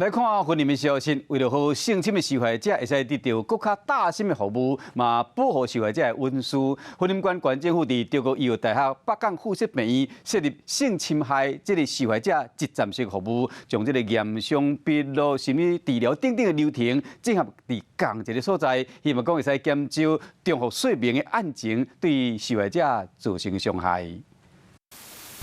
來看雲林的消息，為著予性侵的受害者會使得著閣較貼心的服務，嘛保護受害者的隱私。雲林縣縣政府佇中國醫藥大學北港附設病院設立性侵害這个受害者一站式服務，將這个驗傷、筆錄、心理治療等等的流程整合佇仝一个所在，希望講會使減少重複說明的案情對受害者造成傷害。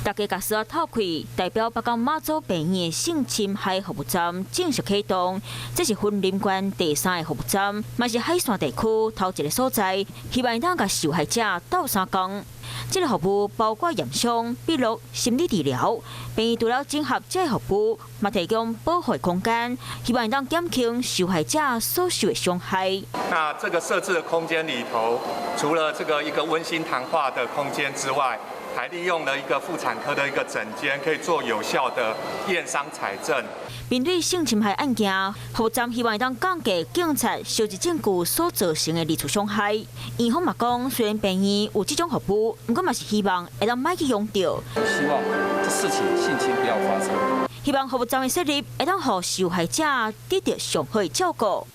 大家共絲仔透氣，代表北港馬祖病院的性侵害服務站正式啟動。這是雲林縣第三个服務站，嘛是海線地區頭一个所在，希望會當共受害者鬥相共。這个服務包括驗傷、筆錄、心理治療。病院除了整合這个服務，嘛提供保護空間，希望會當減輕受害者所受的傷害。那這個設置的空間裡頭，除了這個一個溫馨談話的空間之外，還利用了一個婦產科的一個診間，可以做有效的驗傷採證。面對性侵害案件，服務站希望會當降低警察收集證據所造成的二次傷害。院方嘛講，雖然病院有這種服務，毋過嘛是希望會當莫去用著。希望這事情性侵不要發生。希望服務站的設立會當予受害者得著上好的照顧。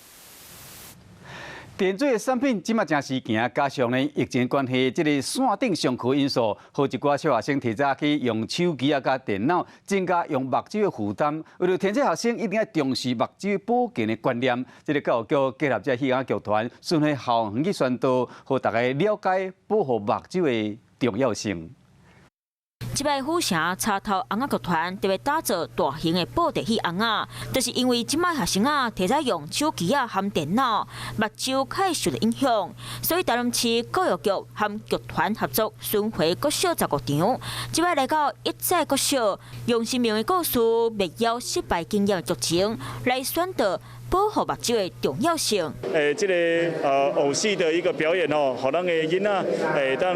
電子的產品這馬誠時行，加上呢疫情關係，這个線頂上課因素，予一寡小學生提早去用手機啊、佮電腦，增加用目睭的負擔。為著提醒學生一定愛重視目睭保健的觀念，這个教育局結合這戲仔劇團，巡迴校園去宣導，予大家了解保護目睭的重要性。這擺府城插頭尪仔劇團特別打造大型的布袋戲尪仔，就是因為這擺學生仔提早用手機仔和電腦，目睭較會受著影響，所以台南市教育局和劇團合作巡迴國小十五場，這擺來到一載國小，用生命的故事、滅妖失敗經驗的劇情來宣導保護目睭的重要性。欸，這个偶戲的一個表演哦，予咱的囡仔，會當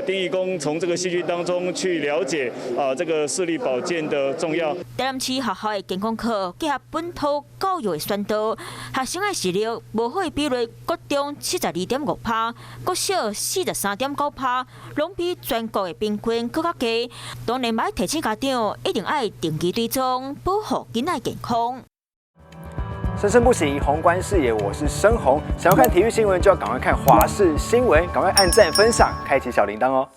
等於講從這個戲劇當中去了解啊，這個視力保健的重要。台南市學校的健康課結合本土教育的宣導，學生的視力無好的比率，國中72.5%，國小43.9%，攏比全國的平均閣較低。當然，愛提醒家長一定愛定期追蹤，保護囡仔健康。生生不息，宏觀視野，我是申宏。想要看體育新聞，就要趕快看華視新聞，趕快按讚分享，開啟小鈴鐺哦。